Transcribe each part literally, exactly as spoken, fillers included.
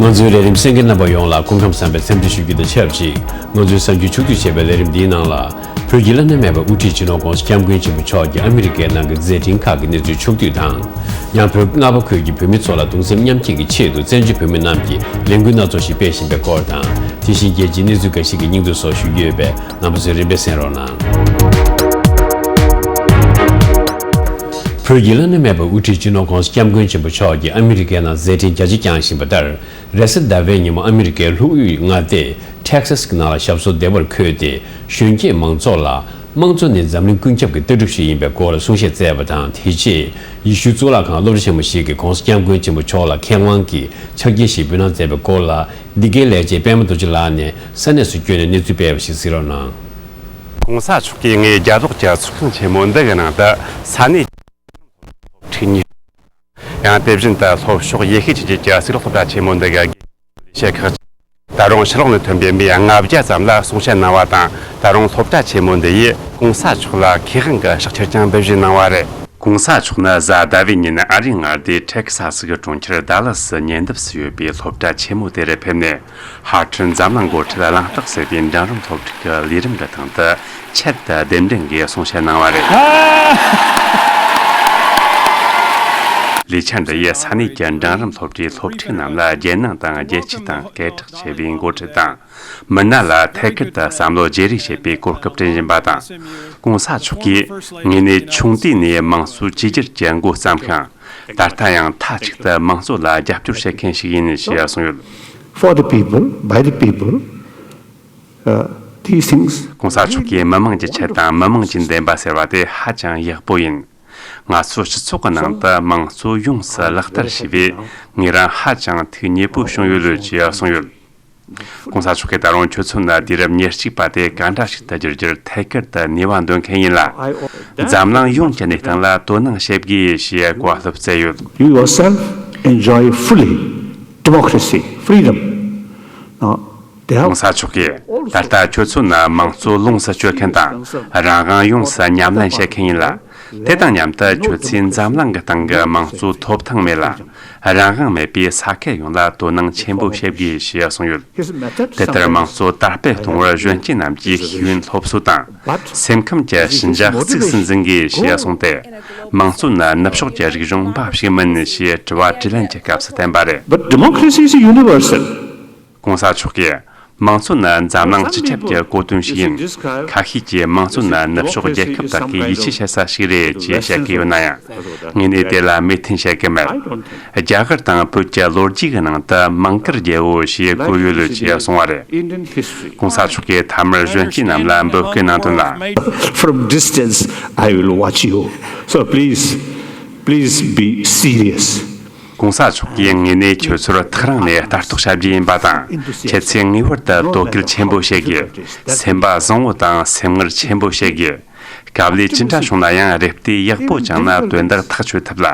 ང་ཚོའི་ལས་རིམ་གསན་མཁན་རྣམ་པ་ཡོངས་ལ་སྐུ་ཁམས་བཟང་བའི་འཚམས་འདྲི་ཞུ་རྒྱུ་དང་ཆབས་ཅིག་ང་ཚོའི་གཟའ་མཇུག་ཕྱོགས་བསྡུས་བྱས་པའི་ལས་རིམ་འདིའི་ནང་ལ། བོད་ཀྱི་བླ་ན་མེད་པའི་དབུ་ཁྲིད་སྤྱི་ནོར་༸གོང་ས་༸སྐྱབས་མགོན་ཆེན་པོ་མཆོག་གིས་ཨ་མི་རི་ཀའི་ནང་གི་མཛད་འཕྲིན་ཁག་གི་གནས་ཚུལ་ཕྱོགས་བསྡུས་དང་། ཡང་བོད་རྔ་བ་ཁུལ་གྱི་བོད་མི་ཚོ་ལ་གདུང་སེམས་མཉམ་སྐྱེད་ཀྱི་ཆེད་དུ་བཙན་བྱོལ་བོད་མི་རྣམས་ཀྱིས་ལས་འགུལ་སྣ་ཚོགས་ཤིག་སྤེལ་བཞིན་པའི་སྐོར་དང་། དེ་བཞིན་རྒྱལ་སྤྱིའི་གནས་ཚུལ་འགའ་ཞིག་གི་སྙིང་བསྡུས་སོགས་ཞུ་རྒྱུ་ཡོད་པས། རྣམ་པ་ཚོས་རིམ་པས་གསན་རོགས་གནང་། བོད་ཀྱི་བླ་ན་མེད་པའི་དབུ་ཁྲིད་སྤྱི་ནོར་༸གོང་ས་༸སྐྱབས་མགོན་ཆེན་པོ་མཆོག་གིས་ཨ་མི་རི་ཀའི་ནང་མཛད་འཕྲིན་རྒྱ་ཆེ་བསྐྱངས་བཞིན་པ་ལྟར། རེས་གཟའ་ཟླ་བའི་ཉིན་མོ་ཨ་མི་རི་ཀའི་ལྷོ་དབུས་མངའ་སྡེ་ཊེག་སཱས་ཀྱི་ནང་ལ་ཞབས་སོར་བདེ་བར་འཁོད་དེ། གཞོན་སྐྱེས་མང་ཚོགས་ལ། དམངས་གཙོ་ནི་འཛམ་གླིང་ཀུན་ཁྱབ་ཀྱི་ལྟ་གྲུབ་ཞིག་ཡིན་པའི་སྐོར་གསུང་བཤད་སྩལ་བ་དང་། དེ་རྗེས་ཡེ་ཤུ་གཙུག་ལག་ཁང་སློབ་གྲྭ་ཆེན་མོ་ཞིག་གིས་༸གོང་ས་༸སྐྱབས་མགོན་ཆེན་པོ་མཆོག་ལ་ཁས་བླངས་ཀྱི་ཕྱག་འཁྱེར་ཞིག་འབུལ་གནང་མཛད་པའི་སྐོར་ལ། འདི་གའི་ལས་བྱེད་པད་མ་རྡོ་རྗེ་ལགས་ནས་ས་གནས་སུ་བསྐྱོད་ནས་གནས་ཚུལ་སྤེལ་བ་ཞིག་གཟིགས་རོགས་གནང་། ༸གོང་ས་མཆོག་གིས་ངའི་རྒྱབ་ལོགས་ཀྱི་ཚོགས་ཁང་ཆེན་མོ་འདི་གི་ནང་དུ་ས་གནས་ཁྲིད་ཉིན། ཡང་དེ་བཞིན་དུ་ལྷོ་ཕྱོགས་ཡེ་ཤུའི་ཆོས་བརྒྱུད་ཀྱི་གཙུག་ལག་སློབ་གྲྭ་ཆེན་མོ་འདི་གི་དགེ་རྒན་ལས་བྱེད་ཁག་ཅིག་ད་རུང་ཕྱི་ལོགས་ནས་ཐོན་པའི་མི་ལྔ་བརྒྱ་ཙམ་ལ་གསུང་བཤད་གནང་བ་དང་། ད་རུང་སློབ་གྲྭ་ཆེན་མོ་འདི་ཡིས་༸གོང་ས་མཆོག་ལ་མཁས་དབང་གི་ཕྱག་འཁྱེར་ཀྱང་འབུལ་བཞེས་གནང་བ་རེད། ༸གོང་ས་མཆོག་ནི་གཟའ་ཟླ་བའི་ཉིན་ཨ་རིའི་མངའ་སྡེ་ཊེག་སཱ་སི་གི་གྲོང་ཁྱེར་ཌ་ལ་སི་ཉེ་འདབས་སུ་ཡོད་པའི་སློབ་གྲྭ་ཆེན་མོ་དེ་རུ་ཕེབས་ནས། ཧར་ཊི་འཛམ་གླིང་འགོ་ཁྲིད་གླེང་སྟེགས་ཟེར་བའི་འབྲིང་རིམ་སློབ་ཁྲིད་ཀྱི་ལས་རིམ་གྱི་སྟེང་དུ་ཆེད་དུ་རྡུལ་ཕྲན་གྱིས་གསུང་བཤད་གནང་བ་རེད། ལས་འཆར་འདི་ཡིས་ས་གནས་ཀྱི་འབྲིང་རིམ་སློབ་གྲྭའི་སློབ་ཕྲུག་རྣམས་ལ་རྒྱལ་ནང་དང་རྒྱལ་སྤྱི་དང་སྐད་གྲགས་ཆེ་བའི་འགོ་ཁྲིད་དང་། མི་སྣ་ལ་ཐད་ཀར་དུ་བསམ་བློ་བརྗེ་རེས་བྱེད་པའི་གོ་སྐབས་སྤྲད་བཞིན་པ་དང་། ༸གོང་ས་མཆོག་གིས་དངོས་གནས་ཆུང་དུས་ནས་དམངས་གཙོའི་བཅོས་བསྒྱུར་གྱི་འགོ་བརྩམས་ཤིང་། ད་ལྟ་ཡང་མཐའ་གཅིག་ཏུ་དམངས་གཙོ་ལ་རྒྱབ་སྐྱོར་བྱེད་མཁན་ཞིག་ཡིན་ཞེས་གསུངས་ཡོད། For the people, by the people, uh, these things. ༸གོང་ས་མཆོག་གིས་མི་དམངས་ཀྱི་ཆེད་དང་མི་དམངས་ཀྱི་འདུན་པ་ཟེར་བ་དེ་ཧ་ཅང་ཡག་པོ་ཡིན། ང་ཚོ་སྤྱི་ཚོགས་ཀྱི་ནང་དུ་དམངས་གཙོ་ཡོངས་སུ་ལག་བསྟར་བྱས་པས་ངེད་རང་ཧ་ཅང་ཐུགས་མཉེས་པོ་བྱུང་ཡོད་ལོས་ཅེས་གསུངས་ཡོད། ༸གོང་ས་མཆོག་གིས་ད་རུང་ཁྱོད་ཚོ་ནི་དུས་རབས་ཉེར་གཅིག་པ་དེ་ག་འདྲ་ཞིག་ཏུ་བསྒྱུར་རྒྱུར་ཐད་ཀར་དུ་ནུས་པ་འདོན་མཁན་ཡིན་ལ། འཛམ་གླིང་ཡོངས་ཀྱི་གནས་སྟངས་ལ་དོ་སྣང་བྱེད་དགོས་ཞེས་བཀའ་སློབ་སྩལ་ཡོད། You yourself enjoy fully democracy, freedom. Now, ༸གོང་ས་མཆོག་གིས་ད་ལྟ་ཁྱོད་ཚོ་ནི་དམངས་གཙོ་ལོངས་སུ་སྤྱོད་མཁན་དང་རང་དབང་ཡོངས་སུ་ཉམས་ལེན་བྱེད་མཁན་ཡིན་ལ། དེ་དང་མཉམ་དུ་ཁྱོད་ཚོས་འཛམ་གླིང་གི་སྟེང་གི་དམངས་གཙོ་ཐོབ་ཐང་མེད་ལ། རང་དབང་མེད་པའི་ས་ཁུལ་ཡོངས་ལ་དོ་སྣང་ཆེན་པོ་བྱེད་དགོས་ཞེས་གསུངས་ཡོད། དེ་ལྟར་དམངས་གཙོ་དར་སྤེལ་གཏོང་བར་གཞོན་སྐྱེས་རྣམས་ཀྱིས་ཤེས་ཡོན་སློབ་གསོ་དང་སེམས་ཁམས་ཀྱི་ཞི་འཇགས་གཙིགས་སུ་འཛིན་དགོས་ཞེས་གསུངས་ཏེ། དམངས་གཙོ་ནི་ནུབ་ཕྱོགས་ཀྱི་རིག་གཞུང་འབའ་ཞིག་མིན་ཞེས་དྲི་བ་དྲིས་ལན་གྱི་སྐབས་སུ་བསྟན་པ་རེད། But democracy is universal. ༸གོང་ས་མཆོག་གིས། དམངས་གཙོ་ནི་འཛམ་གླིང་སྤྱི་ཁྱབ་ཀྱི་གོ་དོན་ཞིག་ཡིན། ཁ་ཤས་ཀྱིས་དམངས་གཙོ་ནི་ནུབ་ཕྱོགས་རྒྱལ་ཁབ་དག་གིས་ཡིད་ཆེས་བྱེད་ས་ཞིག་རེད་ཅེས་བཤད་ཀྱི་ཡོད་ན་ཡང་། ངས་ནི་དེ་ལ་མོས་མཐུན་བྱེད་ཀྱི་མེད། རྒྱ་གར་དང་བོད་ཀྱི་ལོ་རྒྱུས་ཀྱི་ནང་དུ་མང་དཀར་རྒྱལ་པོ་ཞེས་བཀོད་ཡོད་ལོས་ཅེས་གསུངས་པ་རེད། ༸གོང་ས་མཆོག་གིས་མཐའ་མར་གཞོན་སྐྱེས་རྣམས་ལ་འབོད་སྐུལ་གནང་དོན་ལ། From distance, I will watch you. So please, please be serious. ༸གོང་ས་མཆོག་གིས་ངས་ནི་ཁྱོད་ཚོར་ཐག་རིང་ནས་ལྟ་རྟོག་བྱ་རྒྱུ་ཡིན་པ་དང་། ཁྱེད་ཚོས་ངེས་པར་དུ་དོ་གལ་ཆེན་པོ་བྱེད་དགོས། སེམས་པ་བཟང་བོ་དང་སེམས་ངར་ཆེན་པོ་བྱེད་དགོས། དཀའ་ལས་ཅི་འདྲ་བྱུང་ན་ཡང་རེ་ལྟོས་ཡག་པོ་བཅངས་ན་དོན་དག་ཐག་ཆོད་ཐུབ་ལ།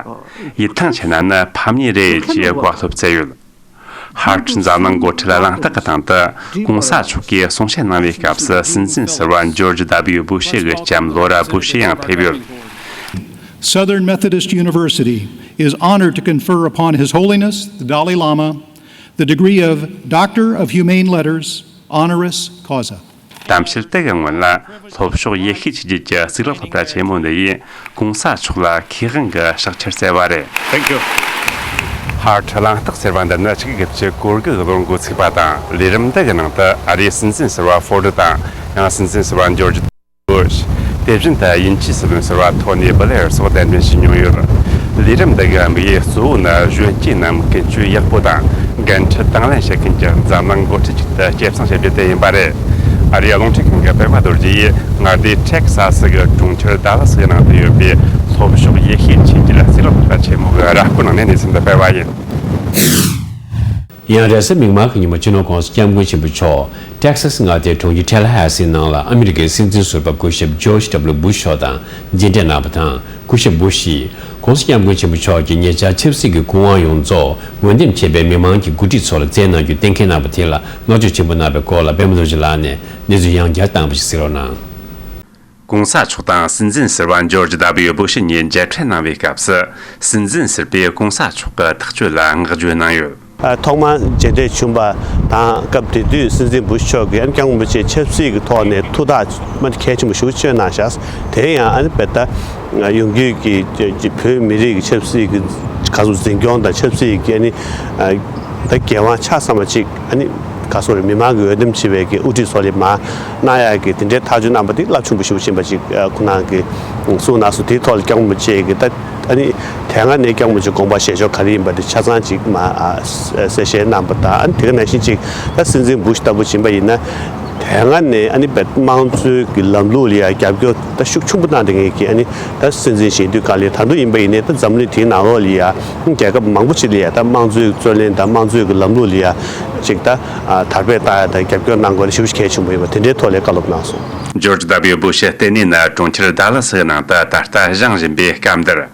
ཡིད་ཐང་ཆད་ན་ནི་ཕམ་ཉེས་རེད་ཅེས་བཀའ་སློབ་སྩལ་ཡོད། ཧར་ཊི་འཛམ་གླིང་འགོ་ཁྲིད་གླེང་སྟེགས་ཀྱི་སྟེང་དུ་༸གོང་ས་མཆོག་གིས་གསུང་བཤད་གནང་བའི་སྐབས་སུ་སྲིད་འཛིན་ཟུར་པ་ཇོརྗ་ཌབ་ལིའུ་བུ་ཤི་གི་ལྕམ་ལོ་ར་བུ་ཤི་ཡང་ཕེབས་ཡོད། Southern Methodist University is honored to confer upon His Holiness the Dalai Lama the degree of Doctor of Humane Letters, honoris causa. གཏམ་བཤད་དེ་གི་སྔོན་ལ་ལྷོ་ཕྱོགས་ཡེ་ཤུའི་ཆོས་བརྒྱུད་ཀྱི་གཙུག་ལག་སློབ་གྲྭ་ཆེན་མོ་འདི་ཡིས་༸གོང་ས་མཆོག་ལ་མཁས་དབང་གི་ཕྱག་འཁྱེར་སྩལ་བ་རེད། Thank you. ཧར་ཊི་གླེང་སྟེགས་ཟེར་བ་འདི་ནི་ཆིག་སྒར་གྱི་གོར་གི་ལོར་འགོ་ཚུགས་པ་དང་། ལས་རིམ་འདི་གི་ནང་དུ་ཨ་རིའི་སྲིད་འཛིན་ཟུར་པ་ཧྥོར་ཌི་དང་། ཡང་སྲིད་འཛིན་ཟུར་པ་ཇོརྗ་བུ་ཤ། དེ་བཞིན་དུ་དབྱིན་ཇིའི་སྲིད་བློན་ཟུར་པ་ཐོ་ནི་བྷི་ལེར་སོགས་གདན་འདྲེན་བྱས་མྱོང་ཡོད། ལས་རིམ་འདི་གི་དམིགས་ཡུལ་གཙོ་བོ་ནི་གཞོན་སྐྱེས་རྣམས་ཀུན་སྤྱོད་ཡག་པོ་དང་། འགན་འཁྲི་དང་ལེན་བྱེད་མཁན་གྱི་འཛམ་གླིང་འགོ་ཁྲིད་ཅིག་ཏུ་སྐྱེད་སྲིང་བྱེད་རྒྱུ་དེ་ཡིན་པ་རེད། ཨ་རིའི་རླུང་འཕྲིན་ཁང་གི་པད་མ་རྡོ་རྗེ་ཡིས་མངའ་སྡེ་ཊེག་སཱ་སི་གི་གྲོང་ཁྱེར་ཌ་ལ་སི་གི་ནང་དུ་ཡོད་པའི་ལྷོ་ཕྱོགས་ཡེ་ཤུའི་ཆོས་བརྒྱུད་གཙུག་ལག་སློབ་གྲྭ་ཆེན་མོ་གི་ར་སྐོར་ནང་ནས་གནས་ཚུལ་འདི་སྤེལ་བ་ཡིན། ཡང་རེས་གཟའ་མིག་དམར་གྱི་ཉིན་མོ་སྤྱི་ནོར་༸གོང་ས་༸སྐྱབས་མགོན་ཆེན་པོ་མཆོག་ཊེག་སཱ་སི་མངའ་སྡེའི་གྲོང་ཁྱེར་ཊེ་ལ་ཧ་སིའི་ནང་ལ་ཨ་མི་རི་ཀའི་སྲིད་འཛིན་ཟུར་པ་སྐུ་ཞབས་ཇོརྗ་ཌབ་ལིའུ་བུ་ཤ་མཆོག་དང་མཇལ་འཕྲད་གནང་བ་དང་། སྐུ་ཞབས་བུ་ཤས་༸གོང་ས་༸སྐྱབས་མགོན་ཆེན་པོ་མཆོག་གིས་ཉེ་ཆར་ཆབ་སྲིད་ཀྱི་སྐུ་དབང་ཡོངས་རྫོགས་འོས་འདེམས་བྱས་པའི་མི་མང་གི་འགོ་ཁྲིད་ཚོ་ལ་བསྩལ་གནང་རྒྱུ་གཏན་འཁེལ་གནང་བ་དེ་ལ་བསྔགས་བརྗོད་ཆེན་པོ་གནང་བའི་སྐོར་ལ་པད་མ་རྡོ་རྗེ་ལགས་ནས་གནས་ཚུལ་ཡང་བསྐྱར་བཏང་བ་ཞིག་གཟིགས་རོགས་གནང་། ༸གོང་ས་མཆོག་དང་སྲིད་འཛིན་ཟུར་པ་ཇོརྗ་ཌབ་ལིའུ་བུ་ཤ་གཉིས་མཇལ་འཕྲད་གནང་བའི་སྐབས་སུ། སྲིད་འཛིན་ཟུར་པས་༸གོང་ས་མཆོག་གི་ཐག་གཅོད་ལ་བསྔགས་བརྗོད་གནང་ཡོད། ཐོག་མར་མཇལ་འཕྲད་བྱུང་བ་དང་། སྐབས་དེ་དུས་སྲིད་འཛིན་བུ་ཤི་མཆོག་གིས་ཨ་ནི་སྐྱབས་མགོན་རིན་པོ་ཆེ་ཆབ་སྲིད་ཀྱི་ཐོག་ནས་ཐུགས་ཐག་མ་གལ་ཆེན་པོ་ཞེ་པོ་གཅོད་གནང་ཤག་དེ་ཡང་ཨ་ནི་བེ་ད་ཡོང་རྒྱུད་ཀྱི་བོད་མི་རིགས་ཀྱི་ཆབ་སྲིད་ཀྱི་ག་ཚོད་འཛིན་སྐྱོང་དང་ཆབ་སྲིད་ཀྱི་ཨ་ནི་ད་འགན་དབང་ཆ་ཚང་བ་ཅིག་ཨ་ནི་ག་ཚོད་རེད། མི་མང་གི་འོས་འདེམས་བྱས་པའི་གི་དབུ་ཁྲིད་ཚོ་ལ་མར་གནང་ཡག་གི་དེ་འདྲའི་ཐག་གཅོད་གནང་པ་དེ་རླབས་ཆེན་པོ་ཞེ་པོ་ཕྱིན་པ་ཅིག་ཁོང་རྣམ་གཉིས་ཀྱིས་གསུངས་གནང་སོང་། དེའི་ཐོག་ལ་སྐྱབས་མགོན་རིན་པོ་ཆེ་གིས་ད་ཨ་ནི་དེ་སྔ་ནས་སྐྱབས་མགོན་རིན་པོ་ཆེའི་དགོངས་པ་བཞེས་ཕྱོགས་ག་རེ་ཡིན་པ་དེ་ཆ་ཚང་ཅིག་མར་ཨ་གསལ་བཤད་གནང་པ་དང་། ཨ་ནི་དེ་ག་ནང་བཞིན་ཅིག་ད་སྲིད་འཛིན་བུ་ཤི་ལྟ་བུ་ཡིན་པ་ཡིན་ན། དེ་སྔ་ནས་ཨ་ནི་བེད་དམངས་གཙོའི་གི་ལམ་ལུགས་ལ་ཡང་རྒྱབ་སྐྱོར་ད་ཤུགས་ཆེན་པོ་གནང་བསྡད་མཁན་གྱི་ཨ་ནི་ད་སྲིད་འཛིན་བཞེངས་དུས་ག་ལ་ད་དུང་ཡིན་པ་ཡིན་ནའི། ད་འཛམ་གླིང་དེའི་ནང་ལོགས་ལ་ཡང་རྒྱལ་ཁབ་མང་པོ་ཅིག་ལ་ཡང་ད་དམངས་གཙོའི་རྩོད་ལེན་དང་དམངས་གཙོའི་གི་ལམ་ལུགས་ལ་ཡང་ཅིག་ད་དར་སྤེལ་བཏང་ཡ་དང་རྒྱབ་སྐྱོར་གནང་དགོས་རེད། ཞེ་པོ་ཅིག་གལ་ཆེན་པོ་ཡིན་པ་དེ་འདྲའི་ཐོག་ལ་བཀའ་སློབ་གནང་སོང་། ཇོར་ཇི་ཌབ་ལིའུ་བུ་ཤི་ལྟེ་གནས་ནི་གྲོང་ཁྱེར་ཌ་ལ་སི་ནང་དུ་ད་ལྟ་བཞེངས་བཞིན་པའི་སྐབས་འདིར།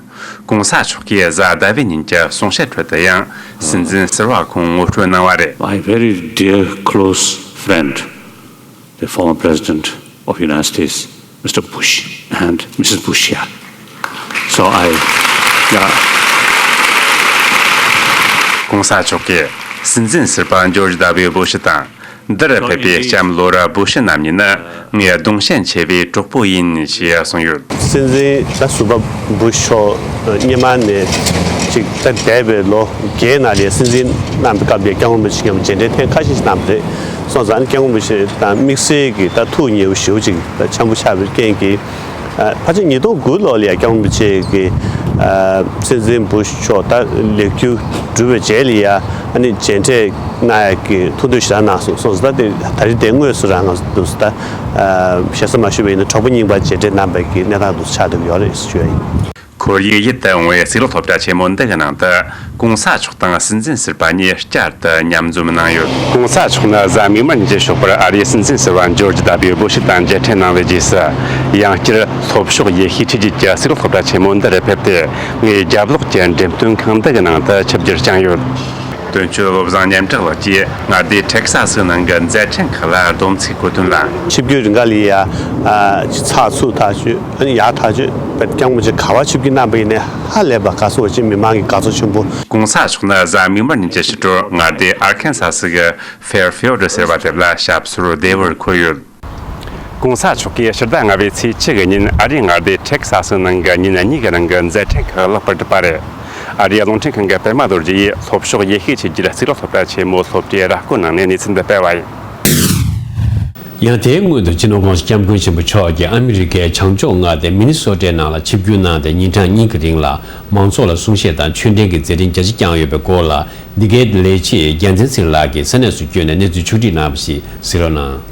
གོང་ས་མཆོག་གིས་གཟའ་ཟླ་བའི་ཉིན་གྱི་གསུང་བཤད་ཁྲོད་དུ་ཡང་སྲིད་འཛིན་ཟུར་པ་ཁོང་ངོ་སྤྲོད་གནང་བ་རེད། My very dear close friend, the former President of the United States, Mister Bush and Missus Bush here. So I, yeah. གོང་ས་མཆོག་གིས་སྲིད་འཛིན་ཟུར་པ་ཇོར་ཇི་ཌབ་ལིའུ་བུ་ཤི་དང་། འདིར་ཕེབས་པའི་ལྕམ་ལོ་ར་བུ་ཤི་རྣམ་གཉིས་ནི་ངའི་གདུང་ཤེས་ཆེ་བའི་གྲོགས་པོ་ཡིན་ཞེས་གསུངས་ཡོད། སྲིད་འཛིན་ད་ཟུར་པ་བུ་ཤི་མཆོག་སྔོན་མ་ནས་ཅིག་ད་འདས་པའི་ལོ་བརྒྱད་ནང་ལ་སྲིད་འཛིན་གནང་བའི་སྐབས་ལ་སྐྱབས་མགོན་རིན་པོ་ཆེ་མཉམ་མཇལ་འཕྲད་ཐེངས་ཁ་ཤས་ཤིག་གནང་བ་རེད། སོང་ཙང་སྐྱབས་མགོན་རིན་པོ་ཆེ་དང་དམིགས་བསལ་གྱི་ད་ཐུགས་ཉེ་པོ་ཞེ་པོ་ཅིག་ད་འཆམ་པོ་ཆགས་པའི་རྐྱེན་གྱིས། ཕལ་ཆེར་ཉིས་སྟོང་དགུ་ལོ་ལ་ཡང་སྐྱབས་མགོན་རིན་པོ་ཆེ་གིས་སྲིད་འཛིན་བུ་ཤི་མཆོག་ད་ལས་འཁྱུར་གྲུབ་པའི་རྗེས་ལ་ཡང་ཨ་ནི་མཇལ་འཕྲད་གནང་ཡག་གི་ཐུགས་འདུན་ཞེ་དྲག་གནང་སོང་། སོང་ཙང་ད་དེ་ད་རེས་དེ་དངོས་སུ་རང་ང་འདུག་ད་ཞེ་ས་མ་ཞུས་པ་ཡིན་ན་གྲོགས་པོ་རྙིང་པ་མཇལ་འཕྲད་གནང་བའི་གི་གནས་སྟངས་འདུག་ཆགས་བསྡད་ཡོད་རེད་ཞུ་ཡ་ཡིན། ཁོར་ཡུག་ཡུལ་དུ་འོང་བའི་གཙུག་ལག་སློབ་གྲྭ་ཆེན་མོ་འདི་གི་ནང་དུ་གོང་ས་མཆོག་དང་སྲིད་འཛིན་ཟུར་པ་གཉིས་བསྐྱར་དུ་མཉམ་འཛོམས་གནང་ཡོད། གོང་ས་མཆོག་ནི་གཟའ་མིག་དམར་ཉིན་གྱི་ཞོགས་པར་ཨ་རིའི་སྲིད་འཛིན་ཟུར་པ་ཇོར་ཇི་ཌབ་ལིའུ་བུ་ཤི་དང་མཇལ་འཕྲད་གནང་བའི་རྗེས་སུ། ཡང་བསྐྱར་ལྷོ་ཕྱོགས་ཡེ་ཤུའི་འཕྲུལ་རིག་གི་གཙུག་ལག་སློབ་གྲྭ་ཆེན་མོ་འདི་རུ་ཕེབས་ཏེ། ངའི་རྒྱབ་ལོགས་ཀྱི་འགྲེམས་སྟོན་ཁང་འདི་གི་ནང་དུ་ཆིབས་བསྒྱུར་བསྐྱངས་ཡོད། དོན་གཅོད་བློ་བཟང་སྙན་གྲགས་ལགས་ཀྱིས་མངའ་སྡེ་ཊེག་ས་སི་ནང་གི་མཛད་འཕྲིན་ཁག་ལ་སྡོམ་ཚིག་བཀོད་དོན་ལ། ཆིབས་བསྒྱུར་རིང་ག་ལ་ཡ་ཨ་ཚགས་ཚུད་ཐག་ཆོད། ཨ་ནི་ཡག་ཐག་ཆོད། སྐྱབས་མགོན་རིན་པོ་ཆེ་ག་པར་ཆིབས་བསྒྱུར་གནང་པ་ཡིན་ནའི་ཧ་ལས་པ་དགའ་ཚོར་ཅིག་མི་མང་གི་དགའ་ཚོར་ཆེན་པོ། གོང་ས་མཆོག་ནི་གཟའ་མིག་དམར་ཉིན་གྱི་ཕྱི་དྲོར་མངའ་སྡེ་ཨར་ཁན་ས་སི་གི་ཧྥེར་ཕིལ་ཌི་ཟེར་བ་དེ་ལ་ཞབས་སོར་བདེ་བར་འཁོད་ཡོད། གོང་ས་མཆོག་གིས་ཕྱི་ཟླ་ལྔ་པའི་ཚེས་བཅུ་གི་ཉིན་ཨ་རིའི་མངའ་སྡེ་ཊེག་ས་སི་ནང་གི་ཉིན་གཉིས་ཀྱི་རིང་གི་མཛད་འཕྲིན་ཁག་ལེགས་པར་གྲུབ་པ་རེད། ཨ་རིའི་རླུང་འཕྲིན་ཁང་གི་པད་མ་རྡོ་རྗེ་ཡིས་ལྷོ་ཕྱོགས་ཡེ་ཤུའི་ཆོས་བརྒྱུད་གཙུག་ལག་སློབ་གྲྭ་ཆེན་མོའི་སློབ་གྲྭའི་ར་སྐོར་ནང་ནས་གནས་ཚུལ་འདི་སྤེལ་བ་ཡིན། ཡང་དེའི་སྔོན་དུ་སྤྱི་ནོར་༸གོང་ས་༸སྐྱབས་མགོན་ཆེན་པོ་མཆོག་གིས་ཨ་མི་རི་ཀའི་བྱང་ཕྱོགས་མངའ་སྡེ་མི་ནི་སོ་ཊའི་ནང་ལ་ཆིབས་བསྒྱུར་གནང་སྟེ་ཉིན་གྲངས་གཉིས་ཀྱི་རིང་ལ་མང་ཚོགས་ལ་གསུང་བཤད་དང་ཆོས་འབྲེལ་གྱི་མཛད་རིམ་རྒྱ་ཆེ་བསྐྱངས་ཡོད་པའི་སྐོར་ལ། འདི་གའི་ལས་བྱེད་རྒྱལ་མཚན་ཚེ་རིང་ལགས་ཀྱིས་ས་གནས་སུ་བསྐྱོད་ནས་གནས་ཚུལ་ཕྱོགས་བསྒྲིགས་གནང་བ་ཞིག་གཟིགས་རོགས་གནང་།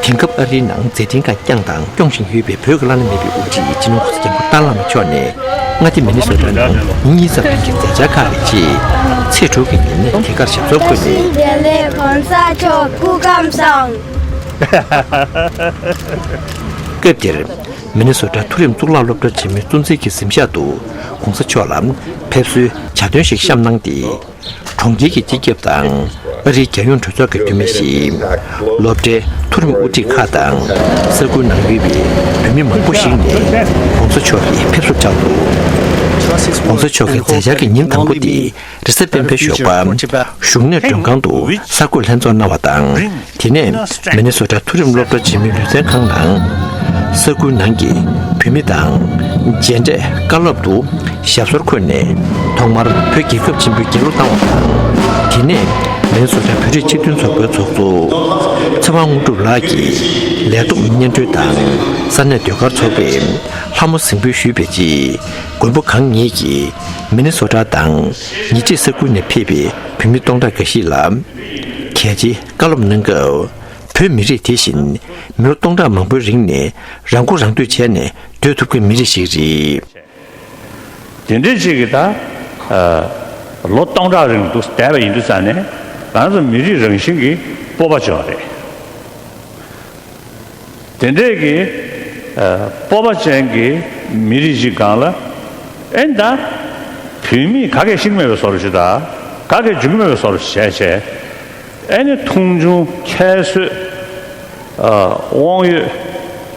དེང་སྐབས་ཨ་རིའི་ནང་མཛད་འཕྲིན་ཁག་བསྐྱངས་དང་སྐྱོང་བཞིན་ཡོད་པའི་བོད་ཀྱི་བླ་ན་མེད་པའི་དབུ་ཁྲིད་སྤྱི་ནོར་༸གོང་ས་༸སྐྱབས་མགོན་ཏཱ་ལའི་བླ་མ་མཆོག་ནས་མངའ་སྡེ་མི་ནི་སོ་ཊ་ནང་ཉིན་གཉིས་ཙམ་རིང་གི་མཛད་འཆར་ཁག་གི་ཆེད། ཚེས་དྲུག་གི་ཉིན་དེ་གར་ཞབས་སོར་འཁོད་ནས། རྒྱལ་ལས་གོང་ས་མཆོག་སྐུ་ཁམས་བཟང་། སྐབས་དེར། མི་ནི་སོ་ཊ་མཐོ་རིམ་གཙུག་ལག་སློབ་གྲྭ་ཆེན་མོའི་གཙོ་འཛིན་གྱི་གཟིམ་ཤག་ཏུ་༸གོང་ས་མཆོག་ལ་ཕེབས་བསུའི་ཇ་སྟོན་ཞིག་བཤམས་གནང་སྟེ། གྲོང་ཁྱེར་གྱི་སྤྱི་ཁྱབ་དང་ཨ་རིའི་རྒྱལ་ཡོངས་གྲོས་ཚོགས་ཀྱི་འཐུས་མི་ཞིག་སློབ་གྲྭའི་མཐོ་རིམ་དབུ་ཁྲིད་ཁག་དང་ས་ཁུལ་ནང་ཡོད་པའི་བོད་མི་མང་པོ་ཞིག་ནས་༸གོང་ས་མཆོག་གི་ཕེབས་བསུར་བཅར་འདུག ༸གོང་ས་མཆོག་གི་མཛད་འཆར་གྱི་ཉིན་དང་པོ་དེ་རེས་གཟའ་སྤེན་པའི་ཞོགས་པ་བཞུགས་གནས་མགྲོན་ཁང་དུ་གསར་འགོད་ལྷན་ཚོགས་གནང་བ་དང་། དེ་ནས་མི་ནི་སོ་ཊ་མཐོ་རིམ་སློབ་གྲྭ་ཆེན་མོའི་ལུས་རྩལ་ཁང་ནང་ས་ཁུལ་ནང་གི་བོད་མི་དང་མཇལ་འཕྲད་བཀའ་སློབ་ཏུ་ཞབས་སོར་འཁོད་ནས་ཐོག་མར་བོད་རྒྱལ་ཁབ་ཆེན་པོའི་རྒྱལ་གླུ་བཏང་བ་དང་། དེ་ནས་མི་ནི་སོ་ཊ་བོད་རིགས་སྤྱི་མཐུན་ཚོགས་པའི་ཚོགས་གཙོ་ཚེ་དབང་དངོས་གྲུབ་ལགས་ཀྱིས་ལས་ཐོག་སྙན་སྒྲོན་དང་ས་གནས་ཟློས་གར་ཚོགས་པས་ལྷ་མོ་གཟིམ་དཔོན་ཞུས་པའི་རྗེས། མགོན་པོ་གང་ཉིད་ཀྱིས་མི་ནི་སོ་ཊ་དང་ཉེ་འཁྲིས་ས་ཁུལ་ནས་ཕེབས་པའི་བོད་མི་སྟོང་ཕྲག་འགའ་ཞིག་ལ། གལ་ཆེའི་བཀའ་སློབ་གནང་སྐབས། བོད་མི་རིགས་དེ་བཞིན་མི་ལོ་སྟོང་ཕྲག་མང་པོའི་རིང་ནས་རང་མགོ་རང་ཐོན་བྱས་ནས་སྡོད་ཐུབ་མཁན་མི་རིགས་ཤིག་རེད། དེ་འདྲའི་ཅིག་གི་ད་ལོ་སྟོང་ཕྲག་རིང་འདུག་བསྡད་པ་ཡིན་དུས་ཙང་ནས་ང་ཚོ་མི་རིགས་རང་བཞིན་གྱི་སྤོབས་པ་བྱུང་བ་རེད། དེ་འདྲས་ཀྱི་ཨ་སྤོབས་པ་ཅན་གྱི་མི་རིགས་ཤིག་སྒང་ལ་ཨེ་ད་བོད་མིས་ག་གེ་ཤེས་ཀྱི་མེད་པའི་བཟོ་འདྲ་ཞིག་དང་ག་གེ་འཇོན་གྱི་མེད་པའི་བཟོ་འདྲ་ཞིག་བྱས་བྱས་ཨེ་ནི་མཐོང་ཆུང་ཁྱད་གསོད་ཨ་དབང་ཡོད་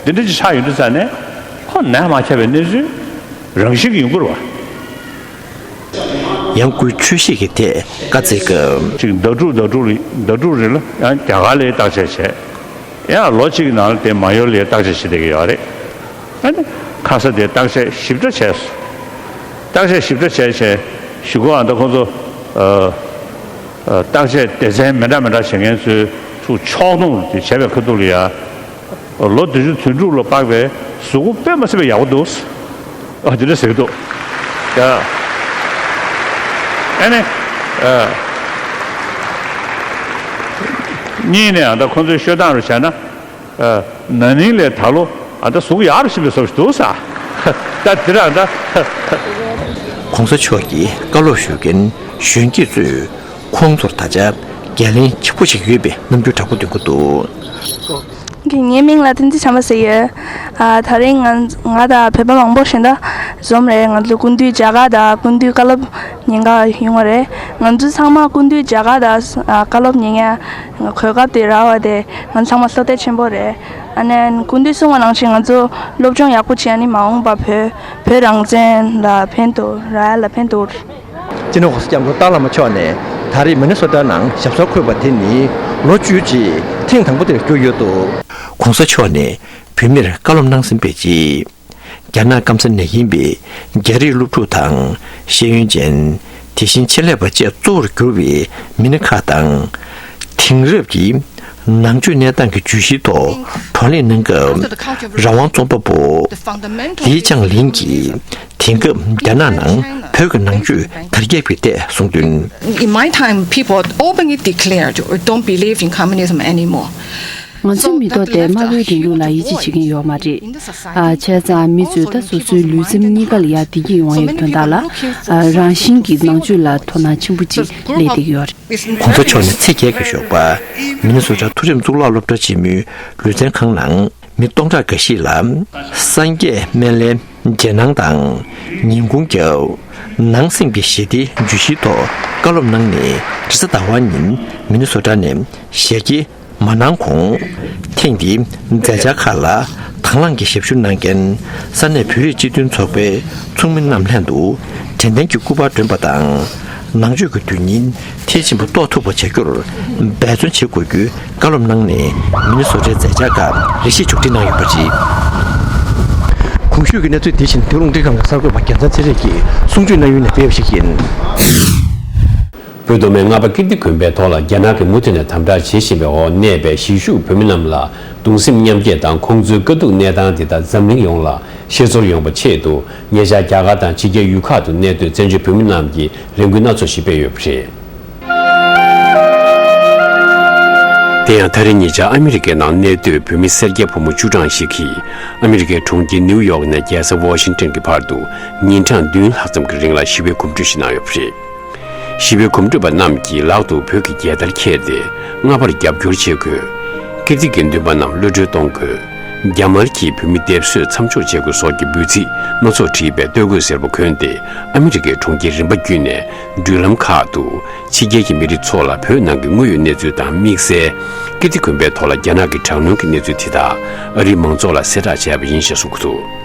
འདི་འདྲ་ཅིག་ཆགས་ཡོང་དུས་ཙང་ནས་ཁོ་ནད་མ་ཁྱབ་པའི་གནས་ཚུལ་རང་བཞིན་གྱི་ཡོང་གི་རེད་བ། ཡང་སྒོས་འཆར་གཞི་གི་ཐད་བཀའ་སྩལ་སྐབས། ཅིག་ཟླ་དྲུག་ཟླ་དྲུག་ཟླ་དྲུག་རིང་ལ་ཡང་རྒྱ་གར་ལ་བརྟག་དཔྱད་བྱས། ཡང་ལོ་གཅིག་གི་ནང་ལ་དེ་མ་ཡོར་ལ་བརྟག་དཔྱད་བྱེད་བསྡད་ཀྱི་ཡོད་རེད། ཨ་ནི་ཁ་ས་དེ་བརྟག་དཔྱད་ཞིབ་ཕྲ་བྱས་སོང་། བརྟག་དཔྱད་ཞིབ་ཕྲ་བྱས་བྱས་གཞུག་གུ་ཨ་ད་ཁོང་ཚོ་ཨ་ཨ་བརྟག་དཔྱད་སྡེ་ཚན་མི་འདྲ་མི་འདྲ་བྱེད་མཁན་ཚོས་ཚུར་ཕྱོགས་སྡོམ་དེ་བྱས་པའི་ཁ་ཐུག་ལ་ཡ། ལོ་བདུན་ཅུ་དོན་དྲུག་ལ་དཔག་པའི་གཟུགས་པོ་དཔེ་མ་སྲིད་པའི་ཡག་པོ་འདུག་ཨ་དེ་འདྲ་ཟེར་གྱི་འདུག་ཡ། ཨ་ནི། ཨ། གཉིས་ནས་ཨ་ད་ཁོང་ཚོའི་ཤོད་སྟངས་རུ་བྱས་ན། ཨ། ན་ནིང་ལས་ད་ལོ་ཨ་ད་གཟུགས་ཡག་རུ་ཕྱིན་པའི་བཟོ་ཞིག་འདུག་ས། ད་དེ་རང་ད། ༸གོང་ས་མཆོག་གིས་བཀའ་སློབ་ཞུ་མཁན་གཞོན་སྐྱེས་ཚོས། ཁོང་ཚོར་ད་ཆ་འགན་ལེན་ཆེན་པོ་ཞིག་ཡོད་པའི་རྣམ་འགྱུར་དྲག་པོ་སྟོན་གྱི་འདུག་ངའི་མིང་ལ་བསྟན་འཛིན་བྱམས་པ་ཟེར་ཡོད། ཨ། ད་རིང་ང་ང་དང་བོད་པ་མང་པོ་ཞིག་འདུག་འཛོམས་རེད། ང་ཚོ་སྐུ་མདུན་མཇལ་ཁ་དང་སྐུ་མདུན་བཀའ་སློབ་ཉན་ག་ཡོང་བ་རེད། ང་ཚོ་ཚང་མ་སྐུ་མདུན་མཇལ་ཁ་དང་། ཨ། བཀའ་སློབ་ཉན་ཡ་གོ་སྐབས་དེ་རག་པ་དེ་ང་ཚོ་ཚང་མ་བསོད་བདེ་ཆེན་པོ་རེད། ཨ་ནི་སྐུ་མདུན་གསུངས་པ་ནང་བཞིན་ང་ཚོ་སློབ་སྦྱོང་ཡག་པོ་བྱས་ནས་མ་འོངས་པ་བོད་བོད་རང་བཙན་ལ་ཕན་ཐོགས་རག་ཡ་ལ་ཕན་ཐོགས། སྤྱི་ནོར་༸གོང་ས་༸སྐྱབས་མགོན་ཏཱ་བླ་མ་མཆོག་ནས་ད་རེས་མི་ནི་སོ་ཊ་ནང་ཞབས་སོར་འཁོད་པ་དེ་ནི་ལོ་བཅུའི་རྗེས་ཐེངས་དང་པོ་དེར་གྱུར་ཡོད་འདུག ༸གོང་ས་མཆོག་ནས་བོད་མིར་བཀའ་སློབ་གནང་ཟིན་པའི་རྗེས། རྒྱ་ནག་སྐམ་ས་ནས་ཡིན་པའི་རྒྱ་རིགས་སློབ་ཕྲུག་དང་ཤེས་ཡོན་ཅན། དེ་བཞིན་ཆེད་ལས་པ་བཅས་གཙོ་བོར་གྱུར་བའི་མི་སྣ་ཁག་དང་། དེང་རབས་ཀྱི་ནང་ཆོས་གནས་སྟངས་ཀྱི་བརྗོད་གཞིའི་ཐོག་བགྲོ་གླེང་གནང་སྐབས། རང་དབང་རྩོམ་པ་པོ་ལི་ཅང་ལིན་གྱིས། དེང་སྐབས་རྒྱ་ནག་ནང་བོད་ཀྱི་ནང་ཆོས་དར་ཁྱབ་ཀྱི་ཐད་གསུངས་དོན། In my time, people openly declared, "We don't believe in communism anymore." ང་ཚོའི་མི་ཐོག་དེ་དམར་པོའི་རིང་ལུགས་ལ་ཡིད་ཆེས་བྱེད་ཀྱི་ཡོད་མ་རེད། ཨ། བྱས་ཙང་མི་ཚོས་ད་སོ་སོའི་ལུས་སེམས་གཉིས་ཀ་ལ་ཡ་བདེ་སྐྱིད་ཡོང་ཡག་དོན་དག་ལ། ཨ། རང་བཞིན་གྱིས་ནང་ཆོས་ལ་དོ་སྣང་ཆེན་པོ་ཅིག་སླེབས་བསྡད་ཀྱི་ཡོད་རེད། ༸གོང་ས་མཆོག་ནས་ཚེས་བརྒྱད་ཀྱི་ཞོགས་པ་མི་ནི་སོ་ཊ་མཐོ་རིམ་གཙུག་ལག་སློབ་གྲྭ་ཆེན་མོའི་ལུས་རྩལ་ཁང་ནང་མི་སྟོང་ཕྲག་འགའ་ཞིག་ལ་སངས་རྒྱས་སྨན་བླའི་རྗེས་གནང་དང་ཉིན་གུང་སྐབས་ནང་སེམས་ཀྱི་ཞི་བདེའི་བརྗོད་གཞིའི་ཐོག་བཀའ་སློབ་གནང་ནས། རེས་གཟའ་ཟླ་བ་ཉིན་མི་ནི་སོ་ཊ་ནས་ཞལ་གྱེས་མ་གནང་གོང་། ཐེངས་འདིའི་མཛད་འཆར་ཁག་ལ་དང་བླངས་ཀྱིས་ཞབས་ཞུ་གནང་མཁན་ས་གནས་བོད་རིགས་སྤྱི་མཐུན་ཚོགས་པའི་ཚོགས་མི་རྣམས་ལྷན་དུ་དྲན་རྟེན་གྱི་སྐུ་པར་སྒྲོན་པ་དང་། ནང་ཆོས་ཀྱི་དོན་སྙིང་མཐིལ་ཕྱིན་པ་རྟོགས་ཐུབ་པ་བྱ་རྒྱུར་འབད་བརྩོན་བྱེད་དགོས་རྒྱུའི་བཀའ་སློབ་གནང་ནས། མི་ནི་སོ་ཊའི་མཛད་འཆར་ཁག་ལེགས་ཤིག་མཇུག་སྒྲིལ་གནང་ཡོད་པ་རེད། གོང་ཞུས་ཀྱི་གནས་ཚུལ་དེ་བཞིན་བོད་རླུང་འཕྲིན་ཁང་གི་གསར་འགོད་པ་རྒྱལ་མཚན་ཚེ་རིང་གིས་གསུང་བརྗོད་གནང་ཡུལ་ནས་སྤེལ་བ་ཞིག་ཡིན། བོད་མདོ་སྨད་རྔ་པ་ཀིརྟི་དགོན་པའི་ཐོག་ལ་རྒྱ་ནག་གིས་མུ་མཐུད་ནས་དམ་དྲག་བྱེད་བཞིན་པའི་འོག་གནས་པའི་གཞིས་བཞུགས་བོད་མི་རྣམས་ལ་གདུང་སེམས་མཉམ་སྐྱེད་དང་། ཁོང་ཚོའི་དཀའ་སྡུག་གནས་སྟངས་དེ་དག་འཛམ་གླིང་ཡོངས་ལ་ཤེས་ཚོར་ཡོང་བའི་ཆེད་དུ། ཉེ་ཆར་རྒྱ་གར་དང་ཕྱི་རྒྱལ་ཡུལ་ཁག་ཏུ་གནས་སྡོད་བཙན་བྱོལ་བོད་མི་རྣམས་ཀྱིས་ལས་འགུལ་སྣ་ཚོགས་ཤིག་སྤེལ་ཡོད་པ་རེད། དེ་ཡང་ད་རེས་ཉེ་ཆར་ཨ་མི་རི་ཀའི་ནང་གནས་སྡོད་བོད་མི་སེར་སྐྱ་ཕོ་མོ་བཅུ་གྲངས་ཤིག་གིས་ཨ་མི་རི་ཀའི་གྲོང་ཁྱེར་ནིའུ་ཡོག་ནས་རྒྱལ་ས་ཝ་ཤིང་ཊོན་གྱི་བར་དུ་ཉིན་གྲངས་བདུན་ལྷག་ཙམ་གྱི་རིང་ལ་ཞི་བའི་གོམ་བགྲོད་ཞིག་གནང་ཡོད་པ་རེད། ཞི་བའི་གོམ་བགྲོད་པ་རྣམས་ཀྱིས་ལག་ཏུ་བོད་ཀྱི་རྒྱལ་དར་འཁྱེར་ཏེ་རྔ་པར་རྒྱབ་སྐྱོར་བྱེད་དགོས། ཀིརྟི་དགེ་འདུན་པ་རྣམས་གློད་གྲོལ་གཏོང་དགོས། རྒྱ་དམར་གྱིས་བོད་མི་སྡེབ་གསོད་མཚམས་འཇོག་བྱེད་དགོས་སོགས་ཀྱི་འབོད་ཚིག་སྣ་ཚོགས་བྲིས་པའི་སྟོད་གོས་སེར་པོ་གོན་ཏེ་ཨ་མི་རི་ཀའི་གྲོང་ཁྱེར་རིམ་པ་བརྒྱུད་ནས་འགྲུལ་ལམ་ཁག་ཏུ་ཕྱི་རྒྱལ་གྱི་མི་རིགས་ཚོ་ལ་བོད་ནང་གི་དངོས་ཡོད་གནས་ཚུལ་དང་། དམིགས་བསལ་ཀིརྟི་དགོན་པའི་ཐོག་ལ་རྒྱ་ནག་གི་དྲག་གནོན་གྱི་གནས་ཚུལ་དེ་དག་ཨ་རིའི་མང་ཚོགས་ལ་གསལ་བསྒྲགས་བྱས་པ་ཡིན་ཞེས་གསུངས་འདུག་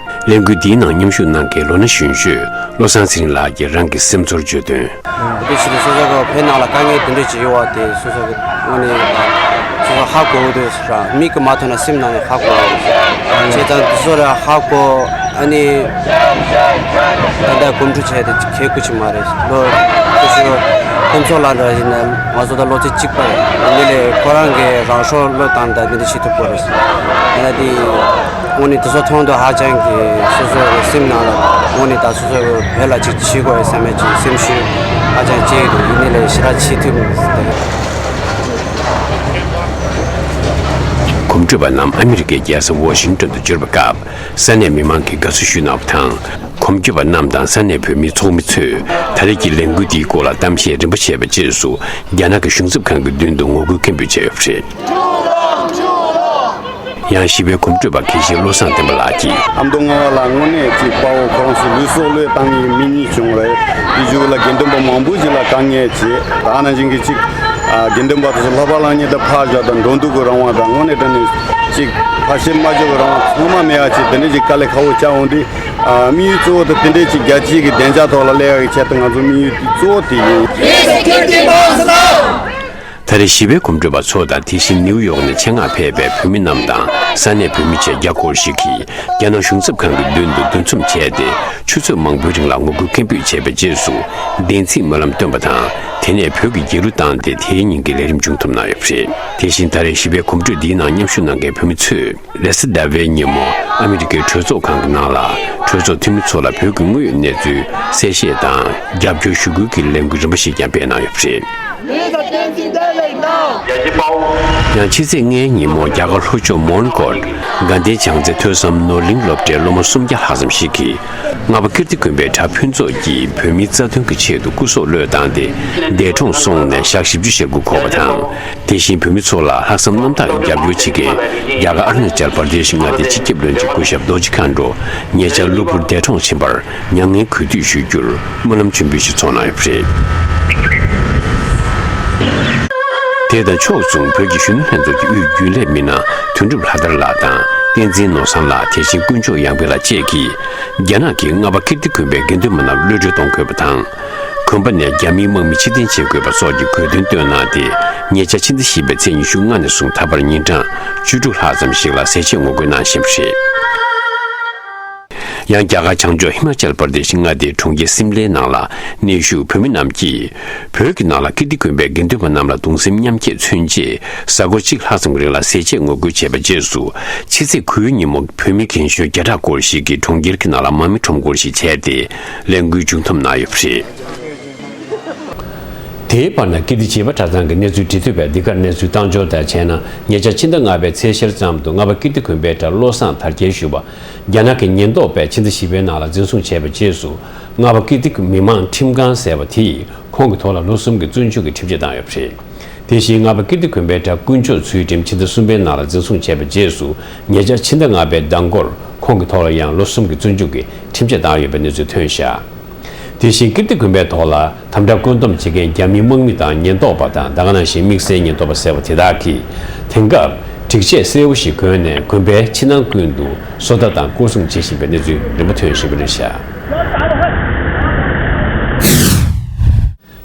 ལས་འགུལ་འདིའི་ནང་མཉམ་ཞུགས་གནང་མཁན་ལོ་ན་གཞོན་ཤོས་བློ་བཟང་ཚེ་རིང་ལགས་ཀྱིས་རང་གི་སེམས་ཚོར་བརྗོད་དོན། དེ་ཕྱིར་སོ་སོ་གི་བོད་ནང་ལ་དཀའ་ངལ་དེ་འདྲ་ཅིག་ཡོད་པ་དེ་སོ་སོ་གི་དངོས་གནས་སོ་སོ་ཧ་གོ་གི་འདུག་ར། མིག་གིས་མ་མཐོང་ན་སེམས་ནང་ནས་ཧ་གོ་བ་རེད། བྱས་ཙང་དེ་ཚོ་ར་ཧ་གོ། ཨ་ནི་ད་ལྟ་གོམ་བགྲོད་བྱས་ཏེ་གལ་ཁུ་ཅིག་མ་རེད། ལོ་ཁུ་ཤུ་ཕུན་ཚོགས་ལགས་འདྲ་ཡིན་ན་ང་ཚོ་དང་བློ་རྩེ་གཅིག་པ་རེད། དེ་ལས་ཁོ་རང་གིས་རང་སྲོག་བློས་བཏང་ད་འདི་འདྲ་བྱེད་ཐུབ་པ་རེད། ཡིན་ན་དེ། དངོས་གནས་དེ་ཚོ་མཐོང་དུས་ཧ་ཅང་གི་སོ་སོ་གི་སེམས་ནང་ལ་དངོས་གནས་ད་སོ་སོ་གི་བོད་ལ་ཅིག་བྱེད་དགོས་བསམ་པའི་ཅིག་སེམས་ཤུགས་ཧ་ཅང་སྐྱེ་གི་འདུག་ཡིན་ནའི་ལས་ཞེ་དྲག་བྱེད་ཐུབ་མི་འདུག་གོམ་བགྲོད་པ་རྣམས་ཨ་མི་རི་ཀའི་རྒྱལ་ས་ཝ་ཤིང་ཊོན་དུ་འབྱོར་བའི་སྐབས་ས་གནས་མི་མང་གིས་དགའ་བསུ་ཞུས་གནང་བ་དང་། གོམ་བགྲོད་པ་རྣམས་དང་ས་གནས་བོད་མིའི་ཚོགས་མི་ཚོས་ད་རེས་ཀྱི་ལས་འགུལ་འདིའི་སྐོར་ལ་གཏམ་བཤད་རིམ་པ་བྱས་པའི་རྗེས་སུ་རྒྱ་ནག་གི་གཞུང་ཚབ་ཁང་གི་མདུན་དུ་ངོ་རྒོལ་སྐད་འབོད་བྱས་ཡོད་པ་རེད། ཡང་ཞི་བའི་གོམ་བགྲོད་པ་དགེ་བཤེས་བློ་བཟང་བསྟན་པ་ལགས་ཀྱིས། ཨ་མདོ་རྔ་བ་ལ་དངོས་གནས་ཅིག་དཔའ་བོ་ཁོ་རང་ཚོ་ལུས་སྲོག་བློས་བཏང་མཁན་མི་གཉིས་བྱུང་རེད། དེ་རྗེས་ལ་དགེ་འདུན་པ་མང་པོ་ཞིག་ལ་དཀའ་ངལ་བྱས། ད་ནང་བཞིན་གྱི་ཅིག་ཨ་དགེ་འདུན་པ་དེ་ཚོ་ལྷག་པ་ལྷག་ཉེས་དེ་ཕར་བཞག་དང་འགྲོ་འདུག་གི་རང་དབང་དང་དངོས་གནས་དྲང་གནས་ཅིག་ཕར་ཕྱིར་མ་འཇོག་གི་རང་དབང་ཚང་མ་མེད་པ་ཅིག་དེ་འདྲ་ཅིག་དཀའ་ལས་ཁག་པོ་བྱུང་འོང་དུས། དམིགས་ཡུལ་གཙོ་བོ་དེ་དེ་འདྲའི་ཅིག་རྒྱལ་སྤྱིའི་གི་བདེ་འཇགས་ཐོག་ལ་སླེབས་ཡག་གི་ཆེད་དུ་ང་ཚོ་དམིགས་ཡུལ་གཙོ་བོ་དེ་ཡིན། ད་རེས་ཞི་བའི་གོམ་བགྲོད་པ་ཚོ་དང་དེ་བཞིན་ནིའུ་ཡོག་ནས་ཆེད་མངགས་ཕེབས་པའི་བོད་མི་རྣམས་དང་ས་གནས་བོད་མི་བཅས་བརྒྱ་སྐོར་ཞིག་གིས་རྒྱ་ནག་གཞུང་ཚབ་ཁང་གི་མདུན་དུ་འདུ་འཛོམས་བྱས་ཏེ་ཆུ་ཚོད་མང་པོའི་རིང་ལ་ངོ་རྒོལ་སྐད་འབོད་བྱས་པའི་རྗེས་སུ་བདེན་ཚིག་སྨོན་ལམ་བཏོན་པ་དང་དེ་ནས་བོད་ཀྱི་རྒྱལ་གླུ་བཏང་སྟེ་དེའི་ཉིན་གྱི་ལས་རིམ་མཇུག་བསྡོམས་གནང་ཡོད་པ་རེད། དེ་བཞིན་ད་རེས་ཞི་བའི་གོམ་བགྲོད་འདིའི་ནང་མཉམ་ཞུགས་གནང་མཁན་བོད་མི་ཚོས། རེས་གཟའ་ཟླ་བའི་ཉིན་མོ་ཨ་མི་རི་ཀའི་གྲོས་ཚོགས་ཁང་གི་ནང་ལ་གྲོས་ཚོགས་འཐུས་མི་ཚོ་ལ་བོད་ཀྱི་དངོས་ཡོད་གནས་ཚུལ་གསལ་བཤད་དང་རྒྱབ་སྐྱོར་ཞུ་སྐུལ་གྱི་ལས་འགུལ་རིམ་པ་ཞིག་ཀྱང་སྤེལ་གནང་ཡོད་པ་རེད། ཡང་ཕྱི་ཚེས་ལྔའི་ཉིན་མོ་རྒྱ་གར་ལྷོ་ཕྱོགས་མོན་གྷོར་དགའ་ལྡན་བྱང་རྩེ་ཐོས་བསམ་ནོར་གླིང་སློབ་གྲྭའི་སློབ་མ་སུམ་བརྒྱ་ལྷག་ཙམ་ཞིག་གིས་ལྔ་པ་ཀིརྟི་དགོན་པའི་གྲྭ་ཕུན་ཚོགས་ཀྱིས་བོད་མིའི་རྩ་དོན་གྱི་ཆེད་དུ་སྐུ་སྲོག་བློས་བཏང་སྟེ་འདས་གྲོངས་སོང་ནས་ཞག་བཞི་བཅུ་ཞེ་དགུ་འཁོར་བ་དང་། དེ་བཞིན་བོད་མི་ཚོ་ལ་ལྷག་བསམ་རྣམ་དག་གིས་རྒྱབ་སྐྱོར་བྱེད་མཁན་རྒྱ་གར་ཨ་རུ་ན་ཅལ་པར་དེ་ཤི་མངའ་སྡེའི་སྤྱི་ཁྱབ་བློན་ཆེན་སྐུ་ཞབས་རྡོ་རྗེ་མཁའ་འགྲོ་ཉེ་ཆར་གློ་བུར་འདས་གྲོངས་ཕྱིན་པར་མྱ་ངན་གུས་འདུད་ཞུ་རྒྱུར་སྨོན་ལམ་མཆོད་འབུལ་ཞིག་ཚོགས་གནང་ཡོད་པ་རེད། དེ་དང་ཕྱོགས་མཚུངས་བོད་ཀྱི་གཞོན་ནུ་ལྷན་ཚོགས་ཀྱི་དབུས་རྒྱུན་ལས་མི་སྣ་དོན་གྲུབ་ལྷ་དར་ལགས་དང་བསྟན་འཛིན་ནོར་བཟང་ལགས། དེ་བཞིན་དཀོན་མཆོག་ཡང་འཕེལ་ལགས་བཅས་ཀྱིས་རྒྱ་ནག་གིས་ལྔ་པ་ཀིརྟི་དགོན་པའི་དགེ་འདུན་པ་རྣམས་གློད་གྲོལ་གཏོང་དགོས་པ་དང་། དགོན་པ་ནས་རྒྱ་མིའི་དམག་མི་ཕྱིར་འཐེན་བྱེད་དགོས་པ་སོགས་ཀྱི་དགོས་འདུན་བཏོན་གནང་སྟེ། ཉེ་ཆར་ཕྱི་ཟླ་བཞི་པའི་ཚེས་ཉི་ཤུ་ལྔ་ནས་བཟུང་ད་བར་ཉིན་གྲངས་བཅུ་དྲུག་ལྷག་ཙམ་ཞིག་ལ་ཟས་བཅད་ངོ་རྒོལ་གནང་བཞིན་པ་རེད། ཡང་རྒྱ་གར་བྱང་ཕྱོགས་ཧི་མ་ཅལ་པར་དེ་ཤི་མངའ་སྡེའི་གྲོང་ཁྱེར་སིམ་ལའི་ནང་ལ་གནས་བཞུགས་བོད་མི་རྣམས་ཀྱིས་བོད་ཀྱི་ནང་ལ་ཀིརྟི་དགོན་པའི་དགེ་འདུན་པ་རྣམས་ལ་གདུང་སེམས་མཉམ་སྐྱེད་མཚོན་ཆེད་གཟའ་འཁོར་གཅིག་ལྷག་ཙམ་གྱི་རིང་ལ་ཟས་བཅད་ངོ་རྒོལ་བྱས་པའི་རྗེས་སུ་ཕྱི་ཚེས་དགུའི་ཉིན་མོ་བོད་མི་རྒན་གཞོན་བརྒྱ་ཕྲག་སྐོར་ཞིག་གིས་གྲོང་ཁྱེར་གྱི་ནང་ལ་དམག་མི་ཁྲོམ་སྐོར་ཞིག་བྱས་ཏེ་ལས་འགུལ་མཇུག་བསྡོམས་གནང་ཡོད་པ་རེད། དེའི་བར་ན་ཀིརྟི་བྱིས་པ་གྲྭ་ཚང་གི་གནས་ཚུལ་འབྲི་དུས་པས་འདི་གར་གནས་ཚུལ་བཏང་འབྱོར་དང་བྱས་ན་ཉེ་ཆར་ཕྱི་ཟླ་ལྔ་པའི་ཚེས་ཤར་ཙམ་དུ་ལྔ་པ་ཀིརྟི་དགོན་པའི་གྲྭ་བློ་བཟང་དར་རྒྱས་ཞུ་བ་རྒྱ་ནག་གི་ཉེན་རྟོག་པས་ཕྱི་ཟླ་བཞི་པའི་ནང་ལ་འཛིན་བཟུང་བྱས་པའི་རྗེས་སུ་ལྔ་པ་ཀིརྟི་མི་མང་ཁྲིམས་ཁང་ཟེར་བ་དེ་ཡིས་ཁོང་གི་ཐོག་ལ་ལོ་གསུམ་གྱི་བཙོན་འཇུག་གི་ཁྲིམས་ཆད་བཏང་ཡོད་པ་རེད། དེ་བཞིན་ལྔ་པ་ཀིརྟི་དགོན་པའི་གྲྭ་དཀོན་མཆོག་ཚུལ་ཁྲིམས་ཕྱི་ཟླ་གསུམ་པའི་ནང་ལ་འཛིན་བཟུང་བྱས་པའི་རྗེས་སུ་ཉེ་ཆར་ཕྱི་ཟླ་ལྔ་པའི་ཟླ་འགོར་ཁོང་གི་ཐོག་ལ་ཡང་ལོ་གསུམ་གྱི་བཙོན་འཇུག་གི་ཁྲིམས་ཆད་བཏང་ཡོད་པའི་གནས་ཚུལ་ཐོན་བཞག་དེ་བཞིན་ཀིརྟི་དགོན་པའི་ཐོག་ལ་དམ་དྲག་བཀོད་འདོམས་བྱེད་མཁན་རྒྱ་མིའི་དམག་མི་དང་ཉེན་རྟོག་པ་དང་ད་ག་ནང་བཞིན་དམིགས་བསལ་ཉེན་རྟོག་པ་ཟེར་བ་དེ་དག་གིས་དེང་སྐབས་སྒྲིག་ཆས་གསལ་བོ་ཞིག་གོན་ནས་དགོན་པའི་ཕྱི་ནང་ཀུན་ཏུ་བཟོ་ལྟ་དང་སྐོར་སྲུང་བྱེད་བཞིན་པའི་གནས་ཚུལ་རིམ་པ་ཐོན་བཞིན་པ་རེད་བཞག་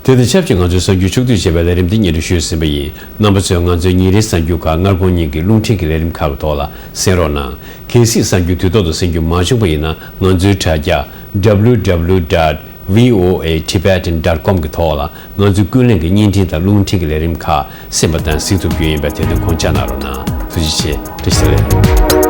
དེ་དང་ཆབས་ཅིག་ང་ཚོའི་གསར་འགྱུར་ཕྱོགས་བསྡུས་བྱས་པའི་ལས་རིམ་འདི་སྙན་སྒྲོན་ཞུས་ཟིན་པ་ཡིན། རྣམ་པ་ཚོས་ང་ཚོའི་ཉིན་རེའི་གསར་འགྱུར་ཁག་སྔར་འཁོར་ཉིན་གྱི་རླུང་འཕྲིན་གྱི་ལས་རིམ་ཁག་གི་ཐོག་ལ་གསན་རོགས་གནང་། གལ་སྲིད་གསར་འགྱུར་དུས་ཐོག་ཏུ་གསན་རྒྱུ་མ་བྱུང་པ་ཡིན་ན་ང་ཚོའི་དྲ་རྒྱ་W W W dot V O A Tibetan dot com གི་ཐོག་ལ་ང་ཚོའི་ཀུན་གླེང་གི་བརྙན་འཕྲིན་དང་རླུང་འཕྲིན་གྱི་ལས་རིམ་ཁག་གསན་པ་དང་གཟིགས་ཐུབ་རྒྱུ་ཡིན་པས་དེ་དོན་ཁོང་ཆ་གནང་རོགས་གནང་། ཐུགས་རྗེ་ཆེ། བཀྲ་ཤིས་བདེ་ལེགས།